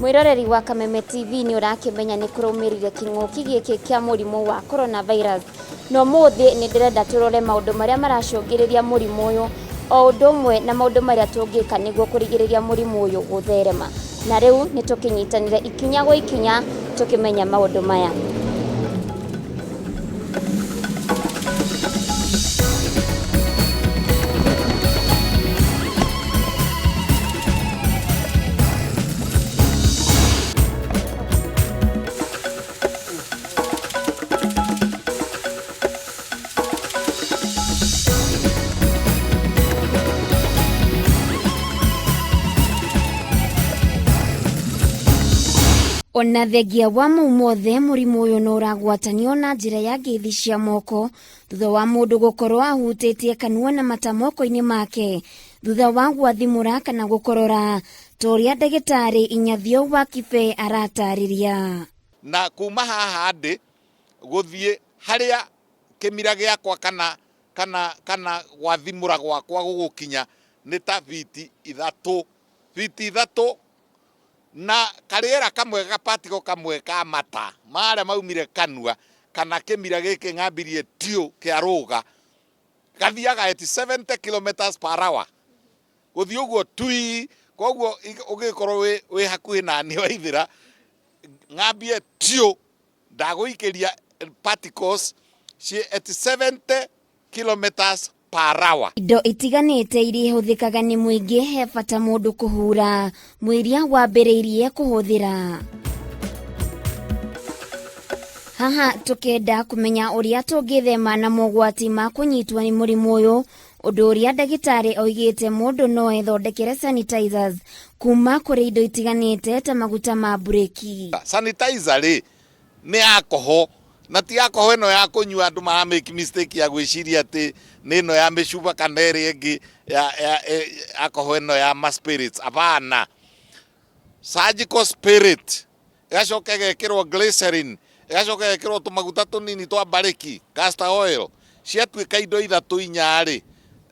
Mwĩroreri wa Kameme TV nĩ ũrakĩmenya nĩ kũraumĩrire kĩng'ũki gĩkĩ kĩa mũrimũ wa coronavirus. Na ũmũthĩ nĩ ndĩrenda tũrore maũndũ marĩa maracũngĩrĩria mũrimũ ũyũ o ũndũ ũmwe na maũndũ marĩa tũngĩka nĩguo kũrigĩrĩria mũrimũ ũyũ gũtherema. Na rĩu nĩ tũkĩnyitanĩre ikinya gwa ikinya tũkĩmenya maũndũ maya. Ona thengia wa mau mothe mũrimũ ũyũ no ũragwatanio na njĩra ya ngeithi cia moko thutha wa mũndũ gũkorwo ahutĩtie kanua na mata moko-inĩ make thutha wa gwathimũra kana gũkorora ta ũrĩa ndagĩtarĩ Inyathio wa Kibe aratarĩria. Na kuma haha ndĩ gũthiĩ harĩa kĩmira gĩakwa kana kana kana gwathimũra gwakwa gũgũkinya nĩ ta biti ithatũ, biti ithatũ na karĩera kamwe gapatiko kamwe ka mata marĩa maumire kanua kana kĩmira gĩkĩ ng'ambirie tiũ kĩa rũga gathiaga at 70 kilometers per hour gũthiĩ ũguo tui koguo ũngĩkorwo wĩ hakuhĩ naniĩ waithĩra ng'ambie tiũ ndagũikĩria particles ciĩ at 70 kilometers per hour. Indo itiganĩte iria ihũthĩkaga nĩ mũingĩ he bata mũndũ kũhura mũiria wambĩrĩirie kũhũthĩra. Haha tũkenda kũmenya ũrĩa tũngĩthema na mogwati ma kũnyitwo nĩ mũrimũ ũyũ, ũndũ ũrĩa ndagĩtarĩ oigĩte mũndũ no ethondekere sanitizers kuma kũrĩ indo itiganĩte ta maguta ma mburĩki. Sanitizer rĩ, nĩ alcohol na ti alcohol ĩno ya kũnyua andũ mara make mistake ya gwĩciria atĩ nĩ ĩno ya mĩcuba kana ĩrĩa ĩngĩ ya, ya, alcohol ĩno ya ma spirits hapana surgical spirit ĩgacoka ĩgekĩrwo glycerin ĩgacoka ĩgekĩrwo tũmaguta tũnini twa mbarĩki castor oil ciatuĩka indo ithatũ inya rĩ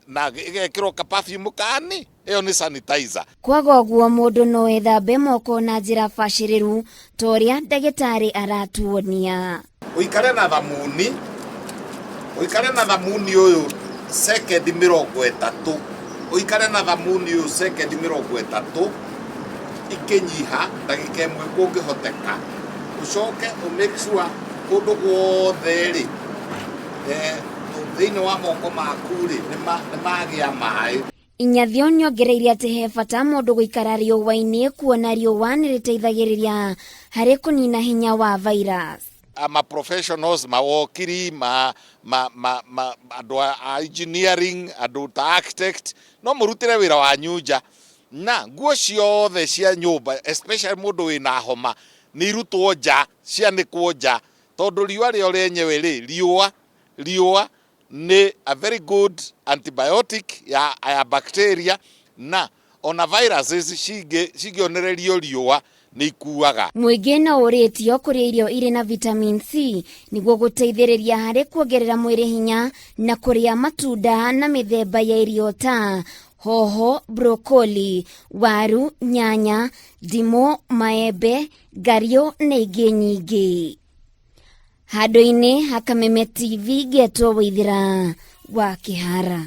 na ĩgekĩrwo ka perfume kani ĩyo nĩ sanitizer. Kwaga ũguo mũndũ no ethambe moko na njĩra bacĩrĩru ta ũrĩa ndagĩtarĩ aratuonia. Ũikare na thamuni, ũikare na thamuni ũyũ sekendi mĩrongo ĩtatũ, ũikare na thamuni ũyũ sekendi mĩrongo ĩtatũ ikĩnyiha ndagĩka ĩmwe kũngĩhoteka, ũcoke ũ make sure kũndũ guothe rĩ, thĩinĩ wa moko maku rĩ, nĩ magĩa maĩ. Inyathio nĩongereire atĩ he bata mũndũ gũikara riũa-inĩ kuona riũa nĩrĩteithagĩrĩria harĩ kũnina hinya wa virus. Ma professionals, mawokiri, ma, ma, ma, ma, andũ a engineering, andũ ta architect, no mũrutĩre wĩra wanyu nja na nguo ciothe cia nyũmba especially mũndũ wĩna homa nĩ irutwo nja, cianĩkwo nja tondũ riũa rĩo rĩenyewe rĩ, riũa, riũa nĩ a very good antibiotic ya, ya bacteria na ona viruses cingĩonererio riũa nĩ ikuaga. Mũingĩ no ũrĩtio kũrĩa irio irĩ na vitamin C nĩguo gũteithĩrĩria harĩ kuongerera mwĩrĩ hinya na kũrĩa matunda na mĩthemba ya irio ta hoho, broccoli, waru, nyanya, ndimũ, maembe, ngariũ na ingĩ nyingĩ. Handũ-inĩ ha Kameme TV ngetwo Waithĩra wa Kĩhara.